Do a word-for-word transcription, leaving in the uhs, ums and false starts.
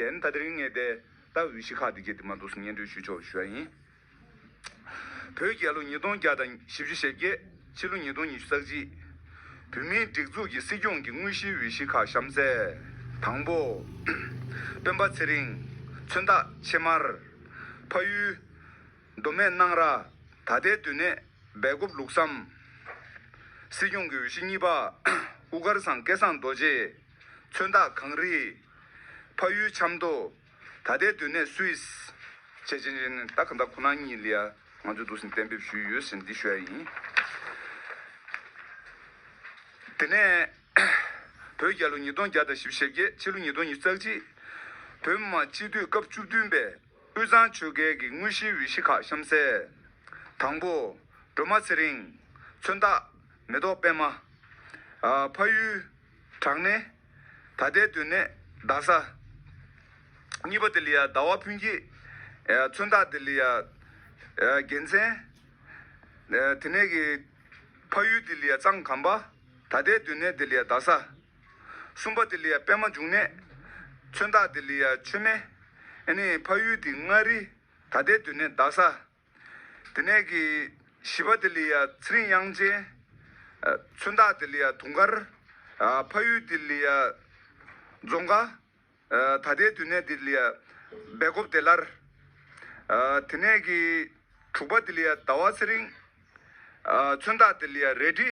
ལན། ད་དེ་རིང་ངས་དེ་ད་འོས་གཞི་ཁག་དེ་གྱད་དེ་མ་འདུག་སེ་སྙན་སྒྲོན་ཞུ་ཆོག་ཞུ་བ་ཡིན། བོད་རྒྱལ་ལོ་ཉིས་སྟོང་བརྒྱ་དང་བཞི་བཅུ་ཞེ་བརྒྱད། ཕྱི་ལོ་ཉིས་སྟོང་ཉི་ཤུ་རྩ་གཅིག་བོད་མིའི་སྒྲིག་འཛུགས་ཀྱི་སྲིད་སྐྱོང་གི་དངོས་གཞིའི་འོས་གཞི་ཁག་གཤམ་གསལ། དང་པོ། སྤེན་པ་ཚེ་རིང་། མཚོན་རྟགས་ཕྱེ་དམར། ཕ་ཡུལ། མདོ་སྨད་སྣང་ར། ད་ལྟའི་སྡོད་གནས་སྦེལ་ཀོབ་ལུགས་བསམ། སྲིད་སྐྱོང་གི་འོས་གཞི་གཉིས་པ། དབུ་དཀར་ཚང་སྐལ་བཟང་རྡོ་རྗེ། མཚོན་རྟགས་གངས་རི། ཕ་ཡུལ་ཆབ་མདོ། ད་ལྟའི་སྡོད་གནས་སུད་སི། བྱས་ཙང་ད་ག་ད་ཁོ་ན་གཉིས་ལ་ཡ་ང་ཚོས་འདུག་སེ་གཏན་འབེབས་ཞུས་ཡོད་ཟེར་འདི་ཞུ་ཡ་ཡིན། དེ་ནས་བོད་རྒྱལ་ལོ་ཉིས་སྟོང་བརྒྱ་དང་བཞི་བཅུ་ཞེ་བརྒྱད། ཕྱི་ལོ་ཉིས་སྟོང་ཉི་ཤུ་རྩ་གཅིག་བོད་མི་མང་སྤྱི་འཐུས་སྐབས་བཅུ་བདུན་པའི་དབུས་གཙང་ཆོལ་ཁའི་གི་དངོས་གཞིའི་འོས་གཞི་ཁག་གཤམ་གསལ། དང་པོ། སྒྲོལ་མ་ཚེ་རིང་། མཚོན་རྟགས་མེ་ཏོག་པད་མ། ཨ། ཕ་ཡུལ། བྲག་སྣེ། ད་ལྟའི་སྡོད་གནས་རྡ་ས། གཉིས་པ་དེ་ལ་ཡ་ཟླ་བ་ཕུན་སྐྱིད། ཨ། མཚོན་རྟགས་དེ་ལ་ཡ། ཨ། རྒྱལ་མཚན། ཨ། དེ་ནས་གི་ཕ་ཡུལ་དེ་ལ་ཡ་གཙང་གམ་པ། ད་ལྟའི་སྡོད་གནས་དེ་ལ་ཡ་རྡ་ས། གསུམ་པ་དེ་ལ་ཡ་པད་མ་འབྱུང་གནས། མཚོན་རྟགས་དེ་ལ་ཡ་མཆོད་མེ། ཨ་ནི་ཕ་ཡུལ་དེ་མངའ་རིས། ད་ལྟའི་སྡོད་གནས་རྡ་ས། དེ་ནས་གི་བཞི་པ་དེ་ལ་ཡ་ཚེ་རིང་དབྱངས་ཅན། ཨ། མཚོན་རྟགས་དེ་ལ་ཡ་དུང་དཀར། ཨ། ཕ་ཡུལ་དེ་ལ་ཡ་རྫོང་དགའ། ཨ། ད་ལྟའི་སྡོད་གནས་དེ་ལ་ཡ་སྦེལ་ཀོབ་བདེ་སླར། ཨ། དེ་ནས་གི་དྲུག་པ་དེ་ལ་ཡ་ཟླ་བ་ཚེ་རིང་། ཨ། མཚོན་རྟགས་དེ་ལ་ཡ་རལ་གྲི།